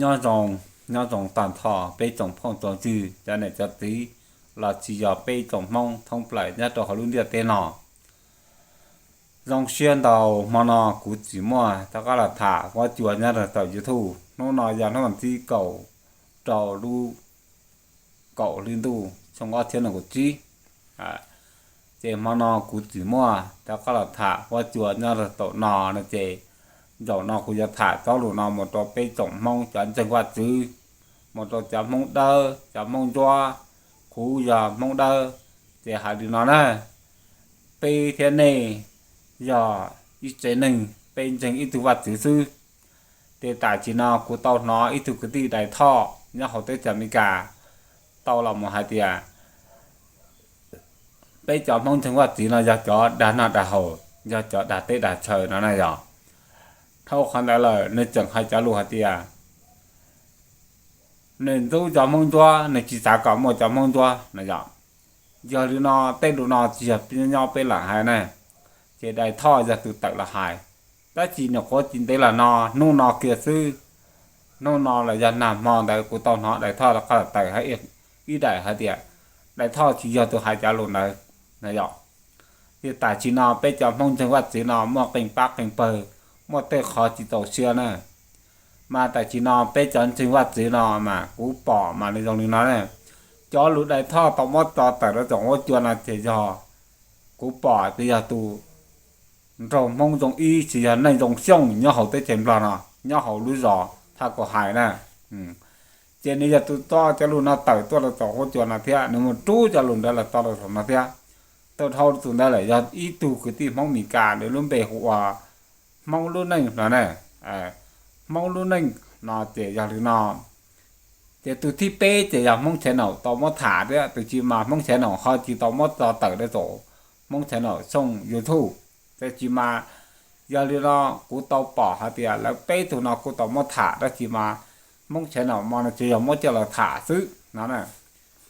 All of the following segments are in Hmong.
Nyob zoo, nyob zoo tag nrho peb tsoom phooj tsoom ywg, cov niam cov txiv, los tsis yog peb tsoom Hmoob thoob plaws nyob rau hauv lub ntiaj teb no. Zoo siab ntau, hmo no kuv tsis muaj rov qab los tham huab cua nyob rau saum YouTube. Hnub no yog hnub vas thib kaum rau lub kaum hli ntuj xyoo ob txhiab nees nkaum tsib. Ces hmo no kuv tsis muaj rov qab los tham huab cua nyob rau saum no no ces, zaum no kuv yuav tham cov lus no mus rau peb tsoom Hmoob cov ntseeg Vaj Tswv, mus rau cov Hmoob Dawb, cov Hmoob Ntsuab. Kuv yog Hmoob Dawb, ces hais li no na, peb thiab nej yog ib tsev neeg, peb ntseeg ib tug Vaj Tswv xwb. Ces tam sim no kuv tau hnov ib tug kwv tij Dais Thoj nyob hauv teb chaws Amelikas tau los mus hais tias, peb cov Hmoob ntseeg Vaj Tswv no yog cov dag noj dag haus, yog cov dag teb dag chaw no na yog. Dhau qhov ntawd lawm nws tseem hais cov lus hais tias, nws ntxub cov Hmoob Ntsuab, nws tsis xav kom muaj cov Hmoob Ntsuab no yog. Yog li no tej lus no tsis yog nyob peb lam hais na, ces Dais Thoj yog tus tawm los hais. Tab sis nyuam qhuav tsis ntev los no, hnub no kiag xwb, hnub no los yog nag hmo ntawd kuv tau hnov Dais Thoj rov qab tawm hais ib daim hais tias, Dais Thoj tsis yog tus hais cov lus ntawd na yog. Ces tam sim no peb cov Hmoob ntseeg Vaj Tswv no muaj qee pab qee pawg, muaj tej qhov tsis txaus siab na. Mas tam sim no peb cov ntseeg Vaj Tswv no mas kuv pom mas nws zoo li no na. Cov lus Dais Thoj tau muab tso tawm rau saum huab cua no ces yog, kuv pom tias yog tus nraug Hmoob zoo ib, tsis yog neej zoo xyooj nyob hauv teb chaws Nplog no, nyob hauv lub zos Thaj Kaus Hais na. Ces nws yog tus tso cov lus no tawm tuaj rau saum huab cua no thiab nws mus rub cov lus ntawd los tso rau saum no thiab. Tau dhau tus ntawd lawm yog ib tug kwv tij Hmoob Mes Kas, nws lub npe hu ua Hmoob Lub Neej no na. Hmoob Lub Neej no ces yog li no. Ces tus thib peb ces yog Hmoob Channel tau muab tham thiab, tab sis mas Hmoob Channel ho tsis tau muab tso tawm rau saum Hmoob Channel xoo YouTube. Tab sis mas yog li no, kuv tau pom hais tias lawv peb tug no kuj tau muab tham, tab sis mas Hmoob Channel no tsuas yog muab coj los tham xwb no.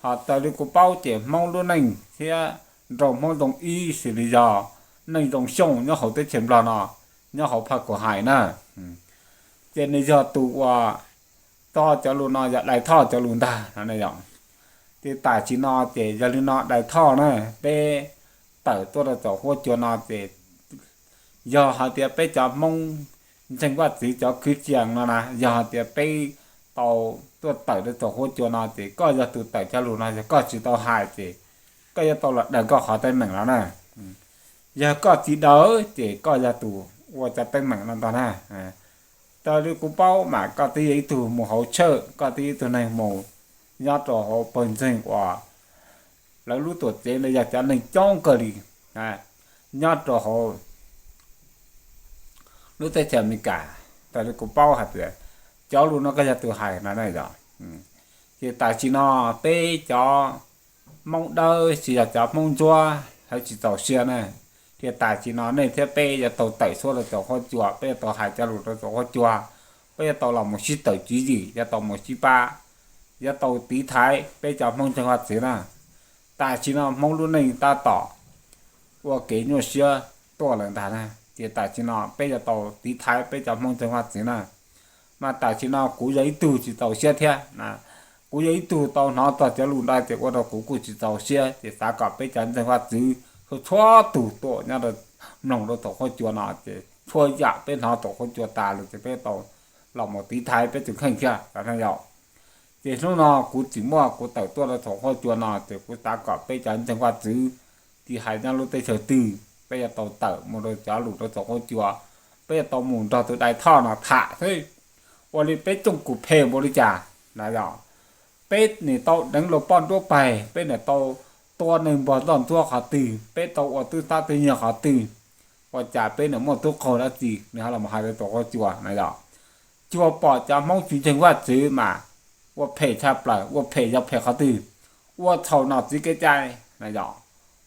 Ho raws li kuv paub ces Hmoob Lub Neej thiab nraug Hmoob zoo ib xws li yog neej zoo xyooj nyob hauv teb chaws Nplog no, nyob hauv Phaj Kaus Hais na. Ces nws yog tus uas tso cov lus no yog Dais Thoj cov lus ntag no ne yom. Ces tam sim no ces yog li no Dais Thoj na, peb tawm tuaj rau saum huab cua no ces yog hais tias peb cov Hmoob ntseeg Vaj Tswv cov kwv tij no na, yog hais tias peb tau tuaj tawm rau saum huab cua no ces koj yog tus tawm cov lus no, yog koj tsis tau hais ces koj yuav tau los daws koj qhov teeb meem no na. Yog koj tsis daws ces koj yog tus ua cov teeb meem no ntag na. Raws li kuv paub mas koj twb yog ib tug mus hauv church, koj twb yog ib tug neeg mus nyob rau hauv pawg ntseeg uas lawv lub tuam tsev ntawd yog cov neeg coob kawg li nyob rau hauv lub teb chaws Amelikas. Raws li kuv paub hais tias cov lus no koj yog tus hais no na yom. Ces tam sim no peb cov Hmoob Dawb tsis yog cov Hmoob Ntsuab hawv tsis txaus siab na. Ces tam sim no nej thiab peb yuav tau tawm suab rau saum huab cua, peb yuav tau hais cov lus rau saum huab cua, peb yuav tau los mus sib tawm tswv yim, yuav tau mus sib pab, yuav tau tiv thaiv peb cov Hmoob ntseeg Vaj Tswv na. Tam sim no Hmoob Lub Neej tab tom ua kev nyuaj siab tuaj lawm ntag na. Ces tam sim no peb yuav tau tiv thaiv peb cov Hmoob ntseeg Vaj Tswv na. Mas tam sim no kuv yog ib tug tsis txaus siab thiab na. Kuv yog ib tug tau hnov txog cov lus ntawd ces ua rau kuv kuj tsis txaus siab, ces xav kom peb cov ntseeg Vaj Tswv txhua txhua tus tuaj nyob rau, mloog rau saum huab cua no ces txhua yam peb hnov saum huab cua tas lawm ces peb tau los mus tiv thaiv peb tus kheej thiab no yom. Ces hnub no kuv tsis muaj, kuv tawm tuaj rau saum huab cua no ces kuv xav kom peb cov ntseeg Vaj Tswv tsis hais nyob lub teb chaws twg, peb yuav tau tawm mus rau cov lus rau saum huab cua, peb yuav tau mus nrog tus Dais Thoj no tham xwb. Ua li peb tsooj kuv phem npaum li cas na yom. Peb niam tau deev luag poj nruab pais, peb niam tau tua neeg npog ntoj ntsuab qhov twg, peb tau ua tub sab tub nyiag qhov twg, ua cas peb niam muaj tub qaug dab tsi nws ho los hais rau saum huab cua na yom. Cuag pom cov Hmoob tsis ntseeg Vaj Tswv mas ua phem tshaj plaws, ua phem yog phem qhov twg, ua txhaum nom tswv kev cai na yom,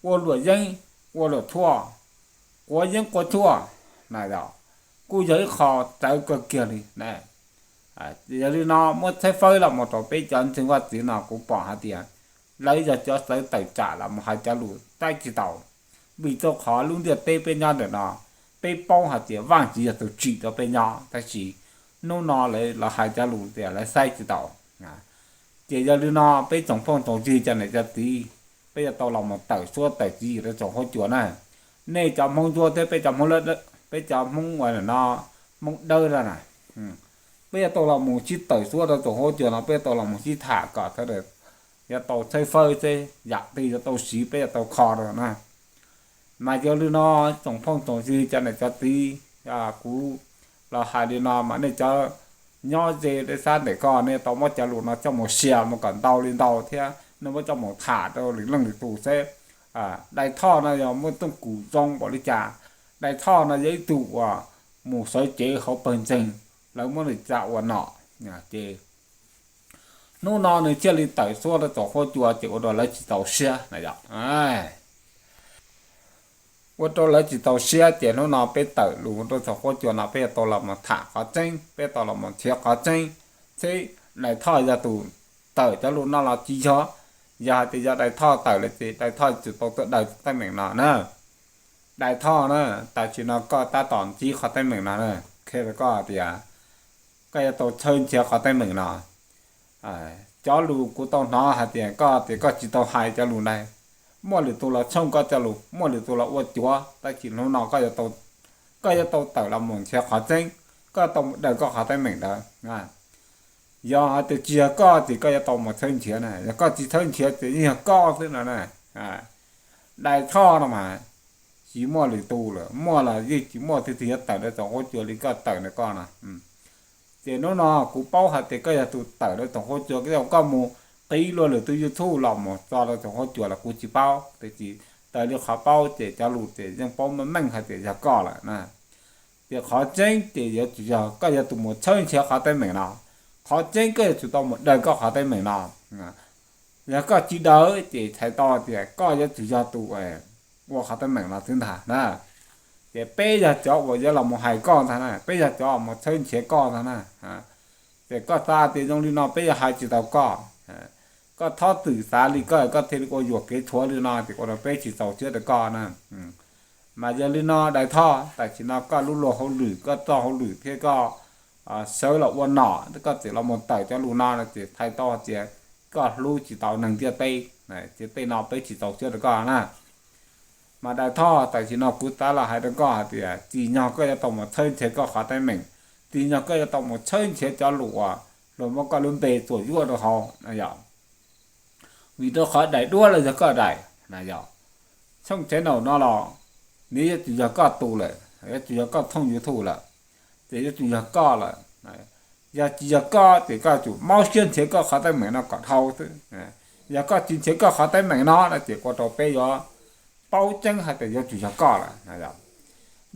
ua luam yeeb, ua luam tshuaj, quav yeeb quav tshuaj na yom, kuj yog ib qho txawv kawg kiag li na. Yog li no muab tshawb fawb los mus rau peb cov ntseeg Vaj Tswv no kuv pom hais tias lawv yog cov txawv tawm tsam los mus hais cov lus saib tsis taus. Vim rau qhov lub ntiaj teb peb nyob ntawm no, peb paub hais tias Vaj Tswv yog tus tsim rau peb nyob, tab sis hnub no lawv los hais cov lus tias lawv saib tsis taus. Ces yog li no peb tsoom phooj tsoom ywg cov niam cov txiv, peb yuav tau los mus tawm suab tawm tswv yim rau tsoom huab cua na. Nej cov Hmoob Ntsuab thiab peb cov Hmoob, peb cov Hmoob uas no, Hmoob Dawb na, peb yuav tau los mus sib tawm suab rau tsoom huab cua no, peb yuav tau los mus sib tham kom sawv daws yuav tau txhawb fawb seb yam twg yuav tau siv peb yuav tau kho rau na. Mas yog li no tsoom phooj tsoom ywg cov niam cov txiv, kuv los hais li no mas nej cov nyob ze sab ntawm ko nej tau muab cov lus no coj mus share mus kom ntau li ntau thiab nej muab coj mus tham rau lwm leej lwm tus seb Dais Thoj no yog muaj txoj kev zoo npaum li cas. Dais Thoj no yog ib tug uas mus sawv cev hauv pawg ntseeg, lawv muab nws tsa ua nom, ces hnub no nws thiaj li tawm suab rau tsoom huab cua ces ua rau lawv tsis txaus siab na yom. Ua rau lawv tsis txaus siab ces hnub no peb tawm lus rau tsoom huab cua no peb yuav tau los mus tham qhov tseeb, peb tau los mus nrhiav qhov tseeb, seb Dais Thoj yog tus tawm cov lus no los tsis yog. Yog hais tias yog Dais Thoj tawm lawm ces Dais Thoj yuav tsum tau tuaj daws teeb meem no na. Dais Thoj na, tam sim no koj tab tom ntsib qhov teeb meem no na, qhia rau koj tias koj yuav tau txhawb nrhiav qhov teeb meem no. Cov lus kuv tau hnov hais tias koj tias koj tsis tau hais cov lus ntawd, muaj lwm tus los tshooj koj cov lus, muaj lwm tus los ua cuav, tab sis hnub no koj yuav tau tawm los mus nrhiav qhov tseeb, koj tau mus daws koj qhov teeb meem ntawd. Yog hais tias tsis yog koj ces koj yuav tau mus txhawb nrhiav na, yog koj tsis txhawb nrhiav ces yeej yog koj xwb no na. Dais Thoj no mas tsis muaj lwm tus lawm, muaj los yeej tsis muaj twg yuav tawm rau tsoom huab cua li koj tawm ntawm koj no. Ces hnub no kuv paub hais tias koj yog tus tawm rau tsoom huab cua, koj mus qhib luag lwm tus YouTube los mus tso rau tsoom huab cua los kuv tsis paub, tiam sis raws li qhov paub ces cov lus ces yeej paub meej meej hais tias yog koj lawm na. Ces qhov tseeb ces yuav tsum yog koj yog tus mus txhawb nrhiav qhov teeb meem no, qhov tseeb koj yuav tsum tau mus daws koj qhov teeb meem no. Yog koj tsis daws ces txhais tau tias koj yuav tsum yog tus ua qhov teeb meem no xwb ntag na. Ces peb yog cov uas yuav los mus hais koj ntag na, peb yog cov mus txhawb nrhiav koj ntag na. Ces koj xav tias zoo li no peb yuav hais tsis tau koj. Koj txhob txwm xav li koj, koj thiaj li ua yuam kev tshuav li no ces ua rau peb tsis txaus siab rau koj na. Mas yog li no Dais Thoj, tam sim no koj lub luag hauj lwm, koj txoj hauj lwm thiab koj sawv los ua nom, koj txawm los mus tawm cov lus no no ces txhais tau hais tias koj hlub tsis tau neeg ntiaj teb, ces tej no peb tsis txaus siab rau koj na. Mas Dais Thoj, tam sim no kuv xav los hais rau koj hais tias tsim nyog koj yuav tau mus txhawb nrhiav koj qhov teeb meem, tsim nyog koj yuav tau mus txhawb nrhiav cov lus uas luag muab koj lub npe txuam yuaj rau hauv na yom. Vim rau qhov daim duab los yog koj daim na yom. Tshooj channel no los nws yuav tsum yog koj tus lawm, yuav tsum yog koj thooj YouTube lawm, ces yuav tsum yog koj lawm. Yog tsis yog koj ces koj tsum maub siab nrhiav koj qhov teeb meem no kom dhau xwb. Yog koj tsis nrhiav koj qhov teeb meem no no ces ua rau peb yuav paub tseeb hais tias yuav tsum yog koj lawm.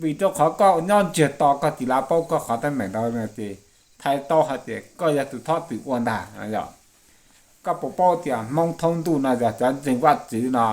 Vim rau qhov koj nyob ntsiag to koj tsis lam paub koj qhov teeb meem ntawd no ces txhais tau hais tias koj yog tus txhob txwm ua ntag no yom. Koj puas paub tias Hmoob thoob ntuj no yog cov ntseeg Vaj Tswv no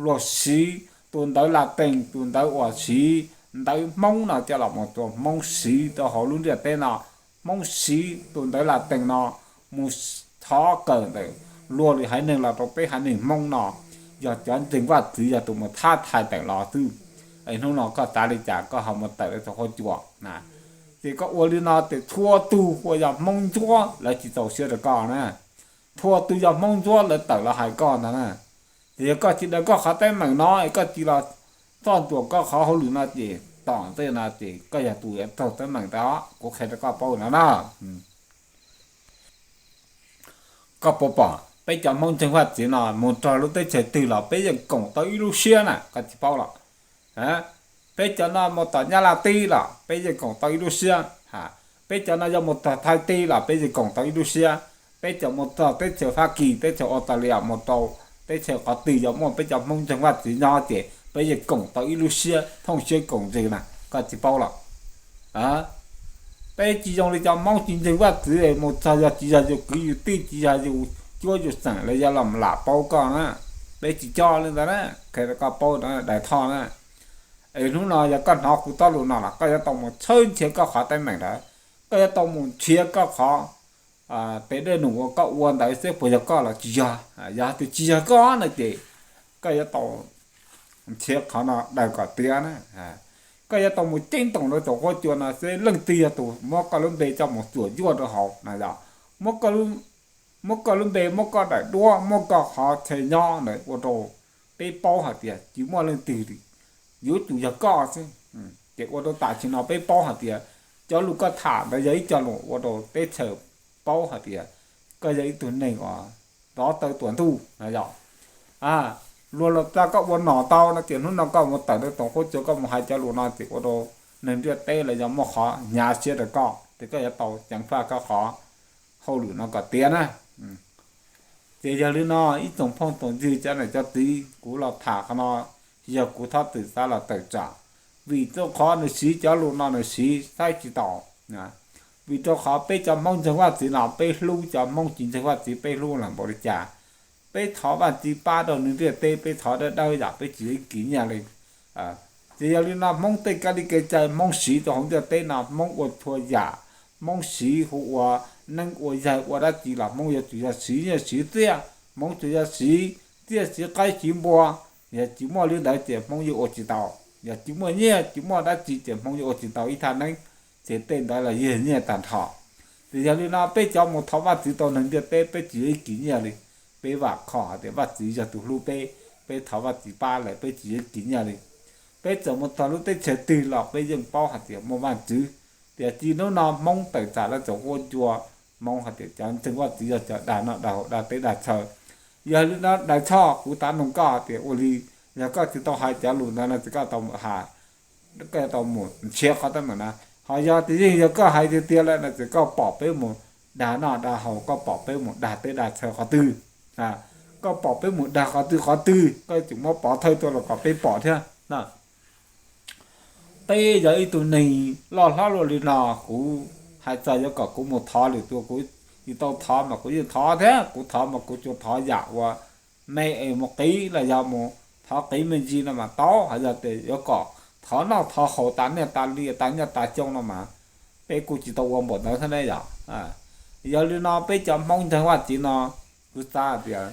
luag siv tus ntawv Latees, tus ntawv uas siv ntawv Hmoob no coj los mus tua Hmoob siv rau hauv lub ntiaj teb no, Hmoob siv tus ntawv Latees no mus thov kawm ntawm luag lwm haiv neeg los rau peb haiv neeg Hmoob no, yog cov ntseeg Vaj Tswv yog tus mus thab thaiv tawm los xwb. Es hnub no koj xav li cas koj ho mus tawm rau tsoom huab cua na. Ces koj ua li no ces txhua tus uas yog Hmoob ntsuab lawv tsis txaus siab rau koj na. Txhua tus yog Hmoob ntsuab lawv tawm los hais koj ntag na. Ces yog koj tsis daws koj qhov teeb meem no es koj tsis los txoj ntuas koj qhov hauj lwm no ces tom ntej no ces koj yog tus yuav raug teeb meem ntawd, kuv qhia rau koj paub no na. Koj puas pom peb cov Hmoob ntseeg Vaj Tswv no mus rau lub teb chaws twg los peb yeej koom tau ib lub siab na, koj tsis paub los? Peb cov no mus tom Nyab Laj teb los peb yeej koom tau ib lub siab. Peb cov no yog mus txog Thaib teb los peb yeej koom tau ib lub siab. Peb cov mus txog teb chaws Fab Kis, teb chaws Australia, mus rau teb chaws qhov twg yog muaj peb cov Hmoob ntseeg Vaj Tswv nyob ces peb yeej koom tau ib lub siab, thooj siab koom ntsws na, koj tsis paub los? Peb tsis zoo li cov Hmoob tsis ntseeg Vaj Tswv mus txog yog tsis yog yus kwv yus tij, tsis yog yus cuab yus xeem los yog los lam paub koj na. Peb tsis coj li ntawd na, qhia rau koj paub na Dais Thoj na. Es hnub no yog koj hnov kuv txoj lus no los koj yuav tau mus txhawb nrhiav koj qhov teeb meem ntawd, koj yuav tau mus nrhiav koj qhov tes dej num uas koj ua ntawd seb puas yog koj los tsis yog. Yog tias tsis yog koj no ces koj yuav tau nrhiav qhov no daws kom tiav na. koj yuav tau mus ceeb toom rau tus huab cua no seb leej twg yog tus muab koj lub npe coj mus txuam yuaj rau hauv no yog. Muab koj lub npe, muab koj daim duab, muab koj qhov chaw nyob ntawd ua rau peb paub hais tias tsis muaj leej twg li, yuav tsum yog koj xwb. Ces ua rau tam sim no peb paub hais tias cov lus koj tham ntawd yog ib co lus ua rau teb chaws paub hais tias koj yog ib tug neeg uas rov taw tuam ntuj no yog. Luag los tsa koj ua nom tau no ces hnub no koj mus tawm rau tus huab cua koj mus hais cov lus no ces ua rau neeg ntiaj teb los yog muaj qhov hnyav siab rau koj ces koj yuav tau ceev faj koj qhov hauj lwm no kom tiav na. Ces yog li no ib tsoom phooj tsoom ywg cov niam cov txiv, kuv los tham qhov no yog kuv thov txim xav los tawm tsam, vim rau qhov nws siv cov lus no nws siv saib tsis taus. Vim rau qhov peb cov Hmoob ntseeg Vaj Txwv no peb hlub cov Hmoob tsis ntseeg Vaj Txwv peb hlub los npaum li cas. Peb thov Vaj Txwv pab rau nws ntiaj teb, peb thov dawb dawb yam peb tsis ib kis nyiaj li. Ces yog li no Hmoob tej kab li kev cai Hmoob siv rau hauv ntiaj teb no Hmoob ua txhua yam, Hmoob siv hu ua neeb ua yaig ua dab tsi los Hmoob yuav tsum yog siv nyiaj siv txiaj, Hmoob tsuas yog siv txiaj siv qaib siv npua. Yog tsis muaj li ntawd ces Hmoob yuav ua tsis tau. Yog tsis muaj nyiaj tsis muaj dab tsi ces Hmoob yuav ua tsis tau ib thaj neeb, ces tej ntawd los yog nyiaj tag nrho. Ces yog li no peb cov mus thov Vaj Txwv tau neeg ntiaj teb peb tsis yuav ib kis nyiaj li. Peb vam khom hais tias Vaj Txwv yog tus hlub peb, peb thov Vaj Txwv pab lawm peb tsis yuav ib kis nyiaj li. Peb txawm mus txog lub teb chaws twg los peb yeej paub hais tias muaj Vaj Txwv. Tiam sis hnub no Hmoob tawm tsam lawv tsoom huab cua, Hmoob hais tias cov ntseeg Vaj Txwv yog cov dag noj dag haus dag teb dag chaw. Yog li no Dais Tshoj kuv tav noog koj hais tias ua li, yog koj tsis tau hais cov lus ntawd no ces koj tau mus nrhiav qhov teeb meem na. Ho yog tias yeej yog koj hais tiag tiag lawm no ces koj pom peb mus dag noj dag haus, koj pom peb mus dag teb dag chaw qhov twg, koj pom peb mus dag qhov twg qhov twg koj yuav tsum muab pov thawj tuaj los kom peb pom thiab. Peb yog ib tug neeg loj hlob luaj li no, kuv hais txog yuav kom kuv mus thov lwm tus kuv tsis tau thov mas kuv yeej thov thiab, kuv thov mas kuv tsuas thov yam uas me es mus qiv los yog mus thov qiv me ntsis no mas tau, ho yog tias yuav kom thov noj thov haus tas niaj tas li tas nyiaj tas xyoo no mas peb kuj tsis tau ua npaum ntawd thiab ne yom. Yog li no peb cov Hmoob ntseeg Vaj Txwv no kuv xav hais tias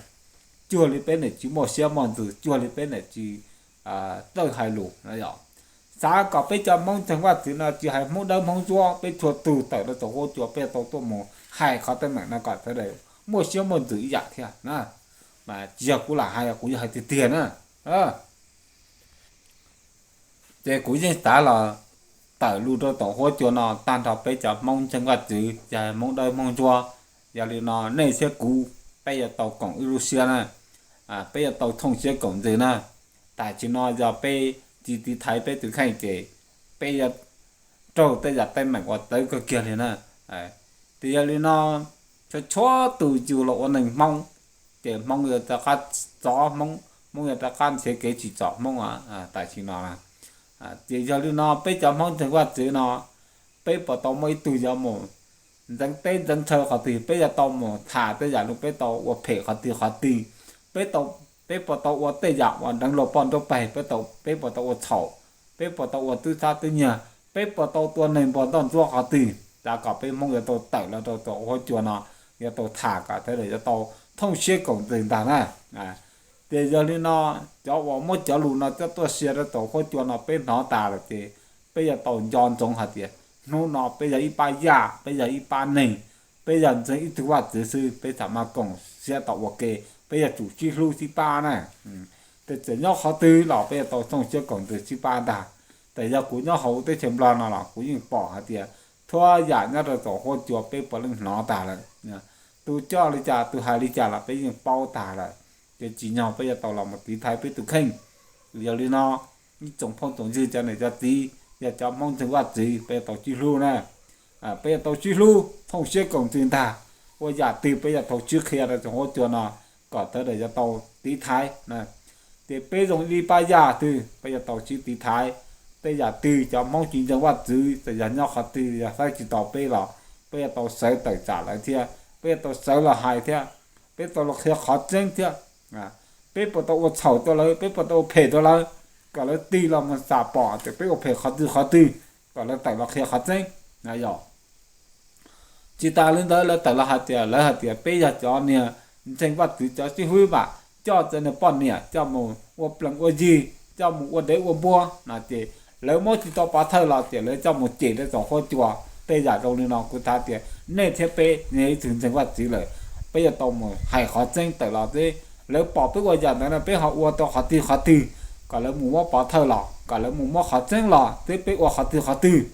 cuag li peb niam tsis muaj siab muaj ntsws, cuag li peb niam tsis txawj hais lus no yom. Xav kom peb cov Hmoob ntseeg Vaj Txwv no tsis hais Hmoob dawb Hmoob ntsuab, peb txhua tus tawm rau tus huab cua peb tau tuaj mus hais qhov teeb meem no kom sawv daws muaj siab muaj ntsws ib yam thiab na. Mas tsis yog kuv lam hais, kuv yog hais tiag tiag na. Ces kuv yeej xav los tawm lus rau tus huab cua no tag nrho peb cov Hmoob ntseeg Vaj Txwv, tsis hais Hmoob dawb Hmoob ntsuab. Yog li no nej thiab kuv peb yuav tau koom ib lub siab na, peb yuav tau thooj siab koom ntsws na. Tam sim no yog peb tsis tiv thaiv peb tus kheej ces peb yuav raug tej yam teeb meem uas txawv kawg kiag li na. Ces yog li no txhua txhua tus yus los ua neeg Hmoob ces Hmoob yuav rov qab txov Hmoob, Hmoob yuav rov qab nrhiav kev tsim txom Hmoob tam sim no. Ces yog li no peb cov Hmoob ntseeg Vaj Txwv no peb puas tau muaj ib tug yuav mus ntxeev teb ntxeev chaw qhov twg, peb yuav tau mus tham tej yam lus, peb tau ua phem qhov twg qhov twg, peb puas tau ua tej yam uas deev luag poj nraug peg, peb puas tau ua txhaum, peb puas tau ua twb txhab twb nyiag, peb puas tau tua neeg npog ntoj ntsuab qhov twg, xav kom peb Hmoob yuav tau tawm los rau tus huab cua no, yuav tau tham kom sawv daws yuav tau thooj siab koom ntsws ntag na. Ces yog li no cov uas muab cov lus no coj tuaj sia rau tus huab cua no peb hnov tas lawm ces peb yuav tau nco ntsoov hais tias hnub no peb yog ib pab yaj, peb yog ib pab neeg, peb yog ntseeg ib tug Vaj Txwv xwb peb txham mas koom siab tau ua ke, peb yuav tsum sib hlub sib pab na. Ces txawm nyob qhov twg los peb yuav tau thooj siab koom ntsws sib pab ntag. Ces yog kuv nyob hauv teb chaws Nplog no los kuv yeej pom hais tias txhua yam nyob rau tus huab cua peb puav leej hnov tas lawm. Tus coj li cas tus hais li cas los peb yeej paub tas lawm. Ces tsim nyog peb yuav tau los mus tiv thaiv peb tus kheej. Yog li no ib tsoom phooj tsoom ywg cov niam cov txiv, yog cov Hmoob ntseeg Vaj Txwv peb yuav tau sib hlub na. Peb yuav tau sib hlub thooj siab koom ntsws ntag. Ua yam twg peb yuav tau sib qhia rau tus huab cua no kom sawv daws yuav tau tiv thaiv. Ces peb zoo li pab yaj twg peb yuav tau sib tiv thaiv. Tej yam twg cov Hmoob tsis ntseeg Vaj Txwv txawm yog nyob qhov twg yog saib tsis taus peb los peb yuav tau sawv tawm tsam lawv thiab, peb yuav tau sawv los hais thiab, peb tau los qhia qhov tseeb thiab. Peb puas tau ua txhaum rau lawv, peb puas tau ua phem rau lawv, kom lawv tig los mus xam pom tias peb ua phem qhov twg qhov twg, kom lawv tawm los qhia qhov tseeb. Yog tsis tas li ntawd lawv tawm los hais tias, lawv hais tias peb yog cov niag ntseeg Vaj Txwv cov sib hlub mas coj cov niag poj niam coj mus ua plees ua yig, coj mus ua dev ua npua no ces lawv muab tsis tau pov thawj los ces lawv coj mus cem rau tsoom huab cua. Tej yam zoo li no kuv xav tias nej thiab peb yog ib tug ntseeg Vajtswv lawm, peb yuav tau mus hais qhov tseeb tawm los xwb. Lawv pom peb ua yam ntawd no peb ho ua tau qhov twg qhov twg, kom lawv mus muab pov thawj los, kom lawv mus muab qhov tseeb los thiab peb ua qhov twg qhov twg.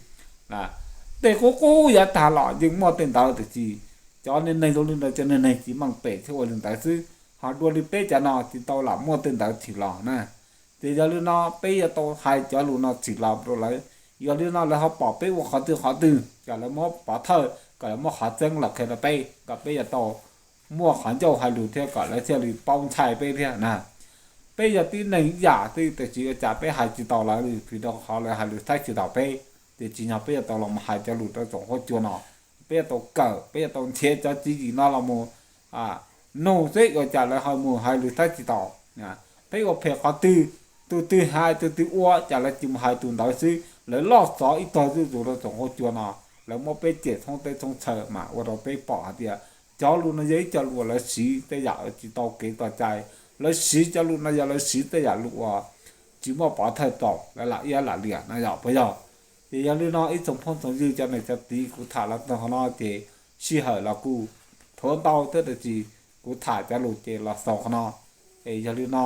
Tej qub qub yav tag los yeej muaj tej ntawd tiam sis cov neeg zoo li ntawd cov neeg tsis meej pem thiaj ua li ntawd xwb, ho dua li peb cov no tsis tau lam muaj tej ntawd tshwm los na. Ces yog li no peb yuav tau hais cov lus no tshwm los rau lawv. Yog li no lawv ho pom peb ua qhov twg qhov twg kom lawv muab pov thawj, kom lawv muab qhov tseeb los qhia rau peb, kom peb yuav tau muaj qhov ncauj hais lus thiab kom lawv thiaj li paub ntshai peb thiab na. Peb yog tib neeg ib yam xwb tiam sis ua cas peb hais tsis taus lawv li, vim rau qhov lawv hais lus saib tsis taus peb. Ces tsim nyog peb yuav tau los hais cov lus rau tsoom huab cua no, peb yuav tau kawm, peb yuav tau nrhiav cov tswv yim no los mus nug seb ua cas lawv ho mus hais lus saib tsis taus. Peb ua phem qhov twg, tus twg hais tus twg ua cas lawv tsis mus hais tus ntawd xwb, lawv loj xov ib tog zuj zus rau tsoom huab cua no. Lawv muab peb cem thoob teb thoob chaw mas ua rau peb pom hais tias cov lus no yog ib co lus uas lawv siv tej yam tsis tau kev tau cai, lawv siv cov lus no yog lawv siv tej yam lus uas tsis muaj pov thawj rau lawv lam iab lam liam no yog puas yog? Ces yog li no ib tsoom phooj tsoom ywg cov niam cov txiv, kuv tham los txog qhov no ces sij hawm los kuj thaum ntau thiab tiam sis kuv tham cov lus ces los xaus qhov no. Es yog li no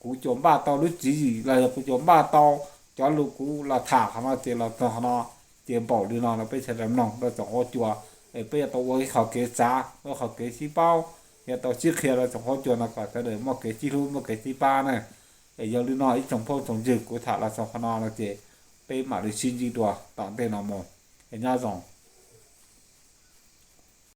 kuv tsuas npaj tau lub tswv yim los yog kuv tsuas npaj tau cov lus kuv los tham qhov no ces los txog qhov no. Ces npaum li no no peb sawv daws mloog rau tsoom huab cua, es peb yuav tau ua ib qho kev xav, ua ib qho kev sib paub, yuav tau sib qhia rau tsoom huab cua no kom sawv daws muaj kev sib hlub muaj kev sib pab na. Es yog li no ib tsoom phooj tsoom ywg, kuv tham los xaus qhov no no ces peb mam li sib ntsib dua tom ntej no mus. Es nyob zoo.